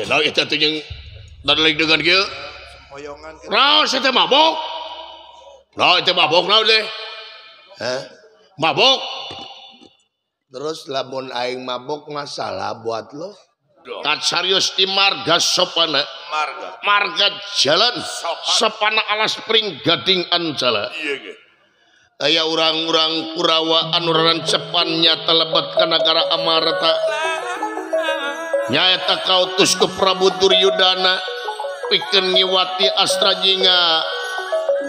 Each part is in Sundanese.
Naon eta teh jeung dadalik dengan kieu? Naon sia teh mabok? Naon teh mabok naon teh? Hah? Mabok. Terus lamun aing mabok masalah buat lo? Kat serius di marga sopana. Marga. Marga jalan sopana alas pring gading anjala. Iya ge. Aya urang-urang Kurawa anu rancepan nyata lebet ka nagara Amarta. Nyaeta kautus ku Prabu Duryudana pikeun ngiwati Astrajinga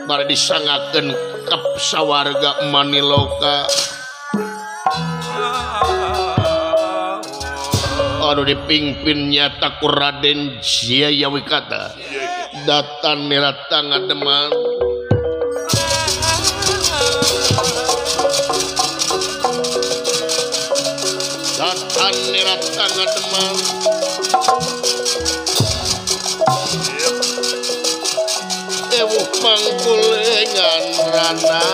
bari disangakeun ka sawarga Maniloka. Anu dipingpin nyata ku Raden Jayawikata. Datan niratang ngademan. Datan niratang ngademan. Ewuh mangkulengan rana.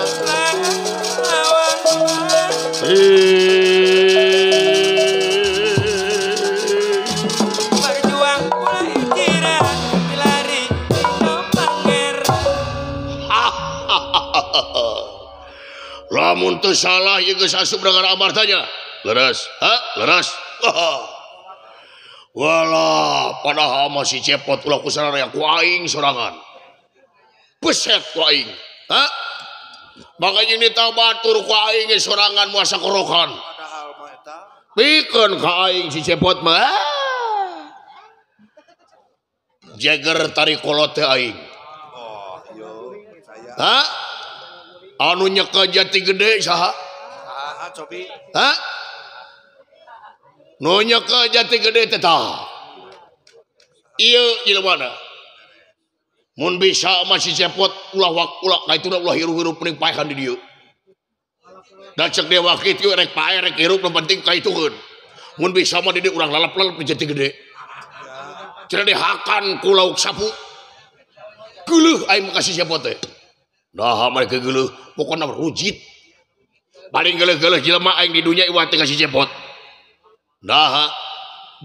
Berjuang mulai kira lari panger. Lamun teu salah ieu geus asup nagara Amartanya. Leres, ha? Leres. Walah, padahal masih cepot ulah ku sararea ku aing sorangan. Beset ku aing. Ha? Makanya ini tahu batur ku aing sorangan muasa korokan. Padahal mah eta. Pikeun ka aing si cepot mah. Jeger tarik kolot teh aing. Oh, yo saya. Ha? Anu nyekel jati gede saha? Saha cobi? Ha? Nu nyekel jati gede teh tah. Ieu jelema. Mun bisa mah si cepot ulah wak ulah ka itu ulah hirup-hirup pening paehan di dieu. Da cek dewa kitu rek pae rek hirup nu penting ka itukeun. Mun bisa mah di dieu urang lalep-lalep di jati gede. Cenah dihakan ku lauk sapu. Geuleuh aing mah ka si cepot teh. Nah mereka geuleuh pokona rujit. Paling geuleuh-geuleuh jelema aing di dunya iwat teh ka si cepot. Nah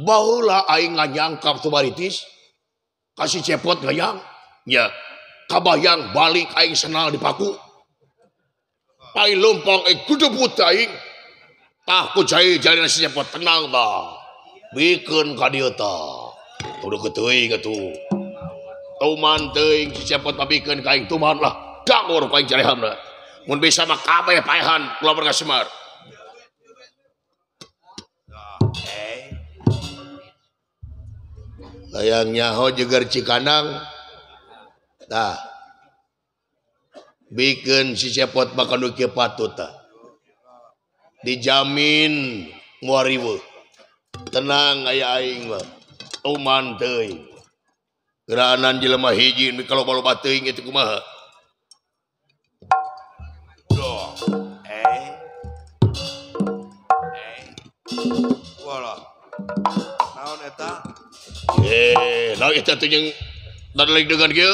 baheula aing nganyangkap tu baritis ka si cepot ngayang. Ya, kabayang balik aing senal di paku. Aing lompong aing gudebut aing. Tah ku jai jalina si cepot tenang tah. Bikeun ka dieu tah. Tuduh teuing atuh. Tuman teuing si cepot mabikeun ka aing tuman lah. Dangor ku aing carehamna. Mun bisa mah kabeh paehan kula ka Semar. Hayang nyaho jeger Cikanang. Tah. Bikeun si cepot mah kanu kieu patut tah. Dijamin moal riweuh. Tenang aya aing mah. Tuman teuing. Geraanan jelema hiji nu kaloba-loba teuing itu kumaha? Walah. Naon eta? Naon eta teh jeung dadalik dengan kieu?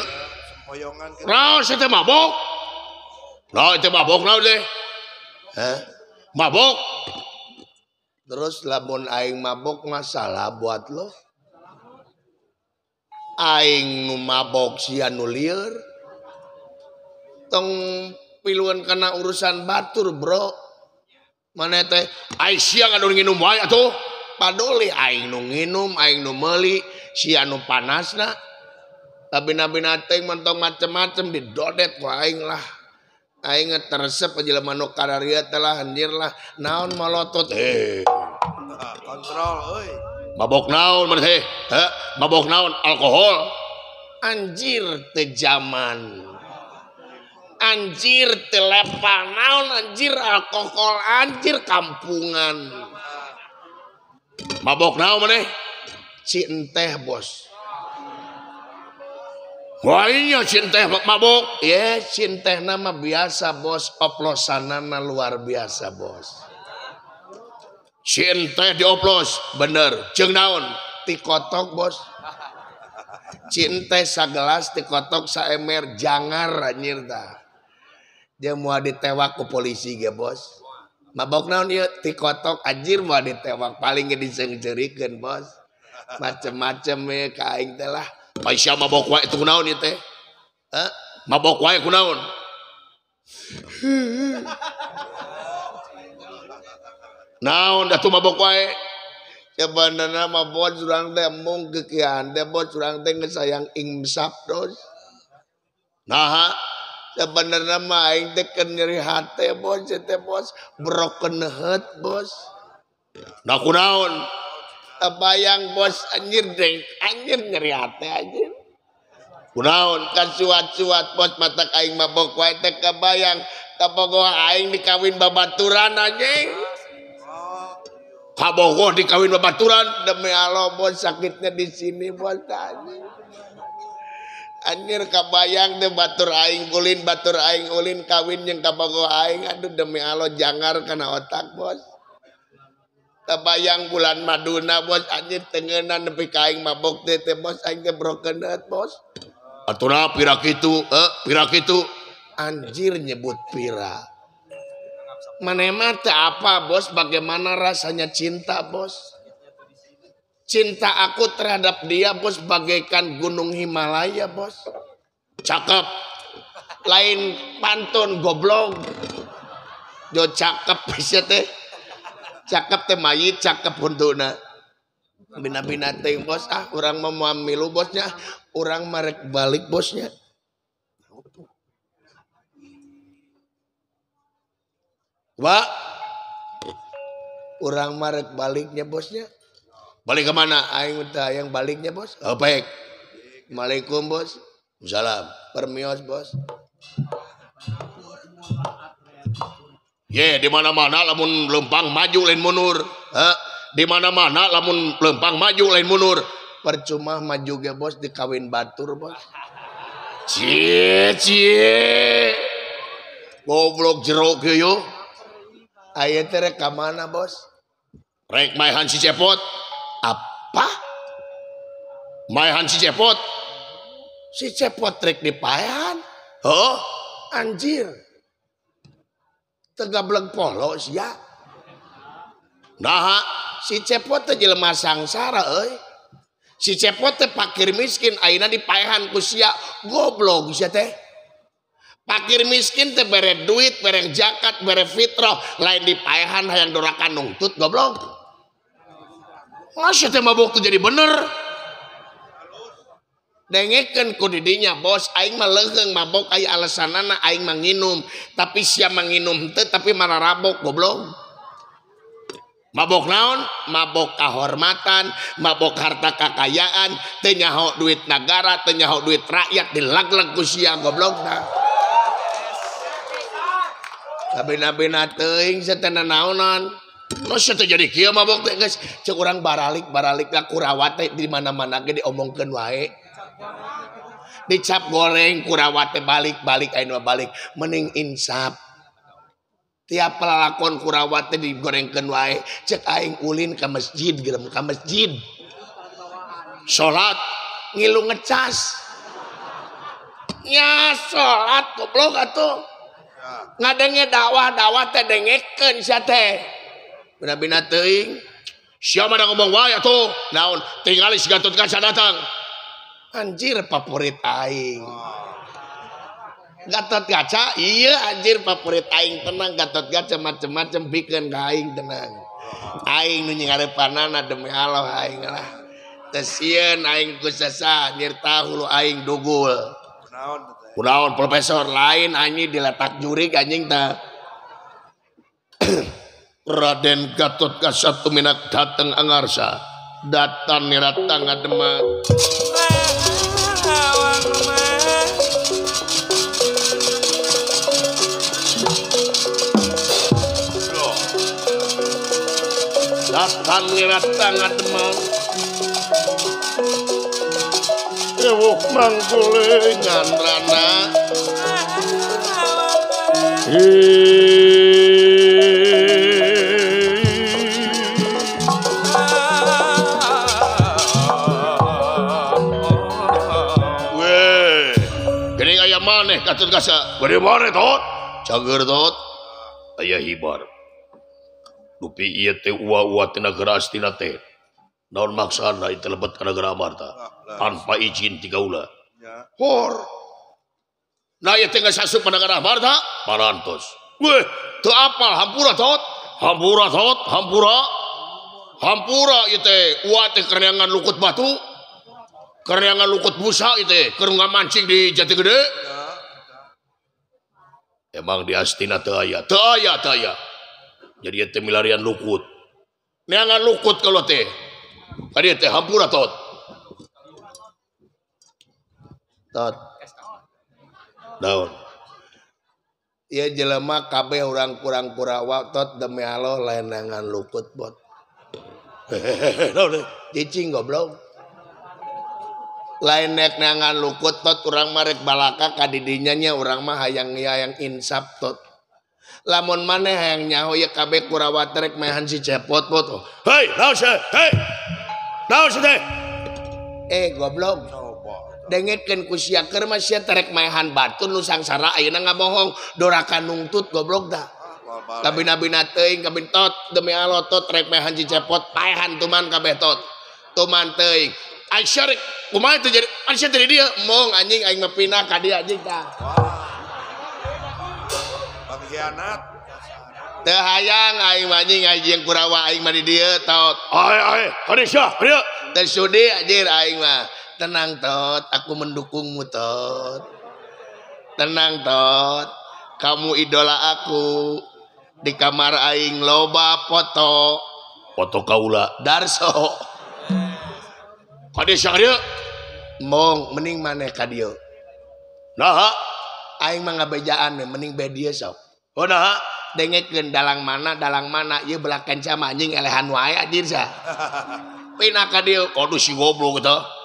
Sempoyongan kieu. Naon sia teh mabok? Naon teh mabok naon teh? Hah? Mabok. Terus lamun aing mabok masalah buat lo? Aing nu mabok sia nu lieur. Tong piluan kana urusan batur, bro. Mana teh aing sia anu nginum wae atuh. Paduli aing nu nginum, aing nu meuli, sia nu panasna. Tapi nabi teh mentong macem-macem didodet ku aing lah. Aing teresep jelema nu kararia teh lah anjir lah. Naon malotot heh. Kontrol euy. Mabok naon maneh teh? Heh, mabok naon? Alkohol. Anjir teh zaman. Anjir telepal naon anjir alkohol anjir kampungan. Mabok naon maneh? Si enteh bos. Wah si enteh mabok. Ya si enteh nama biasa bos, oplosanana luar biasa bos. Si enteh dioplos bener. Jeung naon? Tikotok bos. Si enteh sagelas tikotok saemer jangar anjir tah. Dia mau ditewak ku polisi ge bos. Mabok naon ieu tikotok anjir mau ditewak paling ge diseungceurikeun bos. Macem-macem we ka aing teh lah. Pai sia mabok wae itu kunaon ieu teh? Hah? Mabok wae kunaon? Naon atuh mabok wae? Sebenarnya mah bos urang teh embung kekian teh bos urang teh geus sayang insaf dos. Naha? Sebenarnya mah aing teh keur nyeri hate bos teh bos broken heart bos. Nah kunaon? Bayang bos anjir deng anjir nyeri hate anjir. Kunaon kasuat-suat bos mata aing mabok wae teh kabayang kabogoh aing dikawin babaturan anjing. Kabogoh dikawin babaturan demi Allah bos sakitnya di sini bos anjing. Anjir kabayang teh batur aing ulin batur aing ulin kawin jeung kabogoh aing aduh demi Allah jangar kana otak bos. Kabayang bulan maduna bos anjir tengenan nepi ka aing mabok teh teh bos aing teh broken heart bos. Aturna pira kitu, pira kitu anjir nyebut pira. Maneh mah teu apa bos bagaimana rasanya cinta bos. Cinta aku terhadap dia bos bagaikan gunung Himalaya bos. Cakep. Lain pantun goblok. Jo cakep sia teh. Cakep teh mayit cakep huntuna. Bina-bina teh bos ah urang mah moal milu bosnya, urang marek balik bosnya. Pak, urang marek baliknya bosnya. Balik ke mana? Aing teh hayang baliknya bos. Oh, baik. Assalamualaikum bos. Salam. Permios bos. Ye, di mana-mana lamun lempang maju lain mundur. Heh, di mana-mana lamun lempang maju lain mundur. Percuma maju ge bos dikawin batur bos. Cie cie. Goblok jero kieu yo. Aya teh rek ka mana bos? Rek maehan si Cepot. Apa? Maehan si Cepot. Si Cepot rek dipaehan. Heuh, anjir. Tegableng polo sia. Naha si Cepot teh jelema sangsara euy. Si Cepot teh pakir miskin ayeuna dipaehan ku sia. Goblok sia teh. Pakir miskin teh bere duit, bere zakat, bere fitrah, lain dipaehan hayang doraka nungtut goblok. Masa teh mabok teh jadi bener. Dengekeun ku didinya bos aing mah leuheung mabok aya alasanana aing mah nginum, tapi sia mah nginum teu tapi mararabok goblok. Mabok naon? Mabok kahormatan, mabok harta kakayaan, teu nyaho duit nagara, teu nyaho duit rakyat dilagleg ku sia goblok tah. Kabina-bina teuing sia teh nanaonan. Nu sia teh jadi kieu mabok teh geus ceuk urang baralik-baralik lah Kurawa teh di mana-mana ge diomongkeun wae. Dicap goreng Kurawa teh balik-balik ayeuna balik mending insaf. Tiap pelalakon Kurawa teh digorengkeun wae cek aing ulin ka masjid gerem ka masjid. Salat ngilu ngecas. Nya salat goblok atuh. Ngadenge dakwah-dakwah teh dengekeun sia teh. Bina-bina teuing. Sia mah ngomong wae atuh. Naon tingali si Gatot Kaca datang. Anjir favorit aing. Gatot Kaca iya anjir favorit aing tenang Gatot Kaca macem-macem bikeun ka aing tenang. Aing nu nyingarepanana demi Allah aing lah. Teu sieun aing ku sesa nyirta hulu aing dugul. Kunaon Kunaon profesor lain anjing diletak jurig anjing tah. Raden Gatot Kaca tuminak dateng angarsa. Datan niratang ngademak. Datan niratang ngademak. Rewok mangkulengan rana. Weh, geuning aya maneh Gatot Kaca. Bari maneh tot? Cager tot. Aya hibar. Dupi ieu teh ua-ua tina geura astina teh. Naon maksana ieu lebet ka negara Amarta tanpa izin ti kaula. Hor. Nah ieu teh geus asup ka negara Amarta parantos. Weh, teu apal hampura tot. Hampura tot, hampura. Hampura ieu teh uwa teh kerenangan lukut batu. Kerenangan lukut busa ieu teh keur ngamancing di Jatigede. Emang di Astina teu aya, teu aya, teu aya. Jadi ieu teh milarian lukut. Neangan lukut kalau teh. Kadieu teh hampura tot. Tot. Daun. Ieu jelema kabeh urang kurang Kurawa tot demi Allah lain neangan lukut bot. Hehehe, cicing goblok. Lain nek neangan lukut tot urang mah rek balaka ka didinya nya urang mah hayang hayang insap tot. Lamun maneh hayang nyaho ieu kabeh Kurawa teh rek maehan si Cepot bot. Hei, naon sih? Hei. Naon sih teh? Eh goblok. Dengekeun ku sia keur mah sia teh rek maehan batur nu sangsara ayeuna ngabohong doraka nungtut goblok da. Kabina-bina teuing kabin tot demi Allah tot rek maehan si Cepot paehan tuman kabeh tot. Tuman teuing. Aisyah rek kumaha teh jadi Aisyah teh di dieu mong anjing aing mah pindah ka dieu anjing tah. Pengkhianat. Teu hayang aing mah anjing aing Kurawa aing mah di dieu tot. Ai ai kadieu sia kadieu. Teu sudi anjir aing mah. Tenang tot, aku mendukungmu tot. Tenang tot, kamu idola aku. Di kamar aing loba foto. Foto kaula Darso. Kadieu sia kadieu. Mong mending maneh ka dieu. Naha? Aing mah ngabejaan we mending bae dieu sok. Oh naha? Dengekeun dalang mana ieu belah kenca mah anjing elehan wae anjir sah. Pindah ka dieu. Aduh si goblok eta.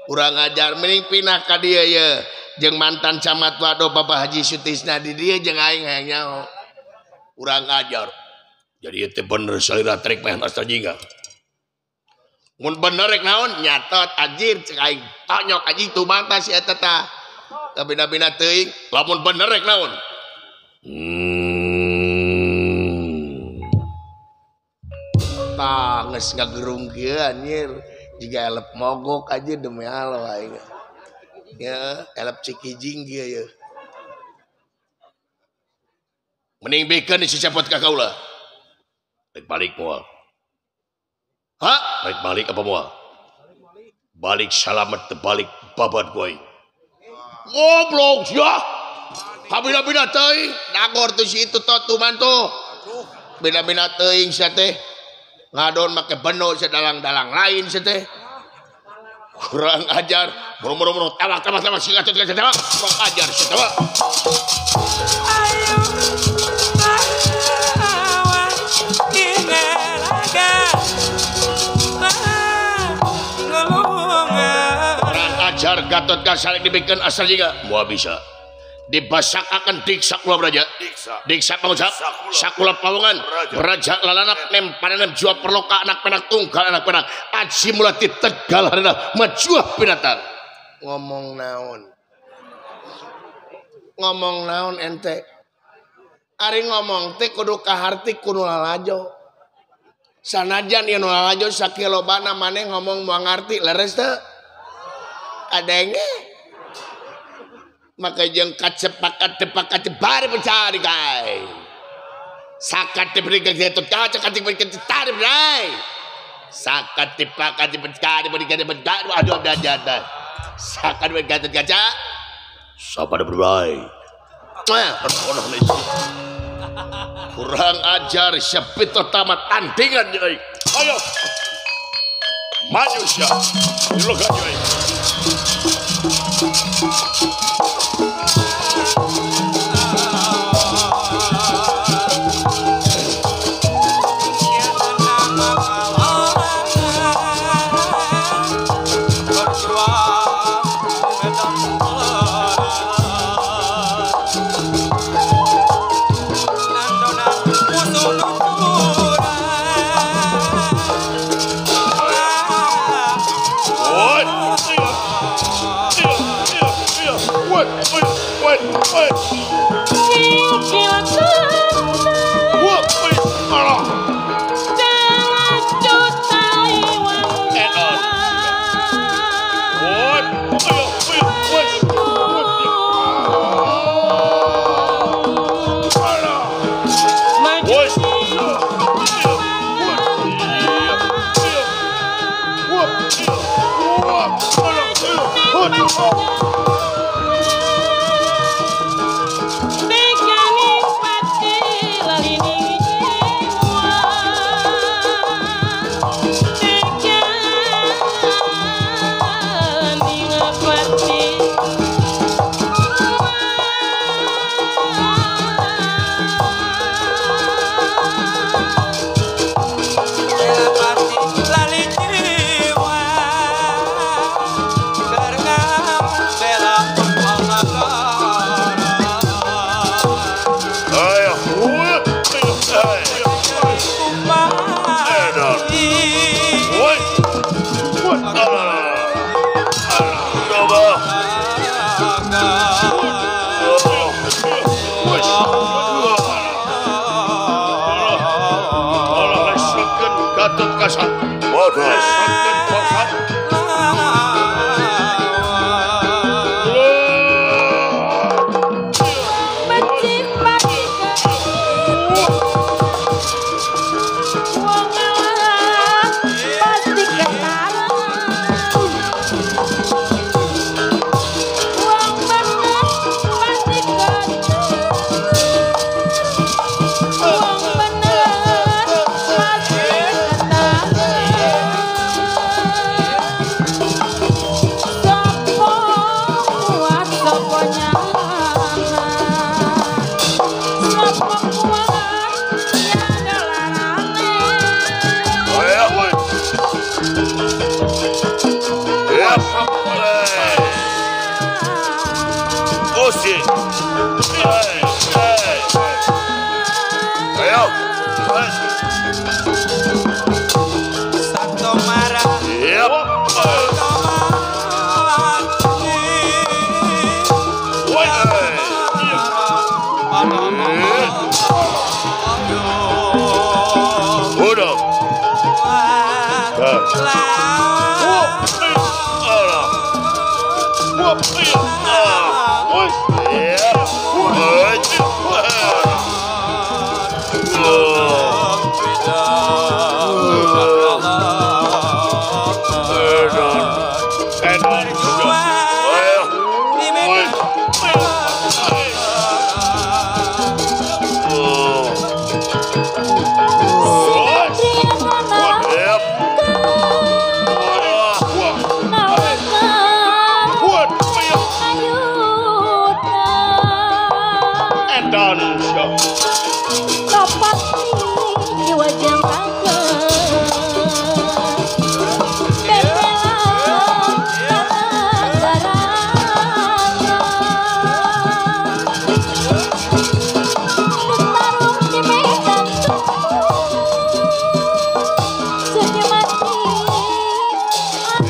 Urang ajar mending pindah ka dieu ye. Jeung mantan camat Wado Bapak Haji Sutisna di dieu jeung aing hayang nyaho. Urang ajar. Jadi ieu teh bener salira trek maehan Astra Jingga. Mun bener rek naon nyatot anjir cek aing tonyok anjing tumanta si eta tah. Kabina-bina teuing lamun bener rek naon. Tah geus ngagerung kieu anjir. Jiga elep mogok aja demi Allah aing. Ya, elep cikijing kieu ye. Mending bikeun si Cepot ka kaula. Rek balik moal. Ha? Rek balik apa moal? Balik salamet teu balik babat ku aing. Goblok sia. Kabina-bina teuing, dagor tuh si itu tot tuman tuh. Bina-bina teuing sia teh. Ngadon make beno sedalang-dalang lain sia teh. Kurang ajar. Muru-muru tawak tawak tawak sing atuh tawak. Kurang ajar sia tawak. Ayo bawa inelaga. Kurang ajar Gatot Kaca dibikeun Astra Jingga moal bisa. Dibasakaken diksa kula braja. Diksa pangucap sakula pawongan raja lalanak nempanan jua perloka anak penak tunggal anak penak aji mulati Tegal harina majuah binatang. Ngomong naon? Ngomong naon ente? Ari ngomong teh kudu kaharti kudu lalajo. Sanajan ieu nu lalajo sakilobana maneh ngomong moal ngarti leres teu? Kadenge. Maka jeung kacepakat tepakat bari mencari kai. Sakat diberikan gatot kaca katik berikan tarik brai. Sakat tepakat diberikan berikan berikan aduh ada. Sakat berikan gatot kaca. Sabar berbrai. Kurang ajar sepito tamat tandingan aing. Ayo. Maju sia. Dilogan aing.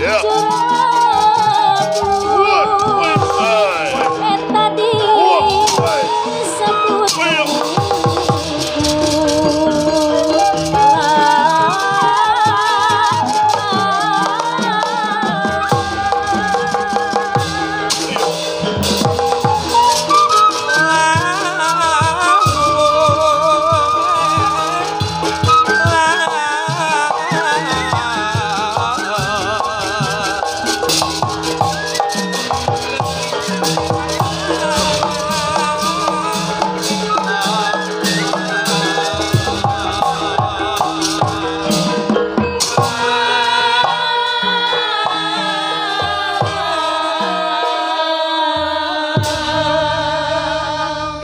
Yeah.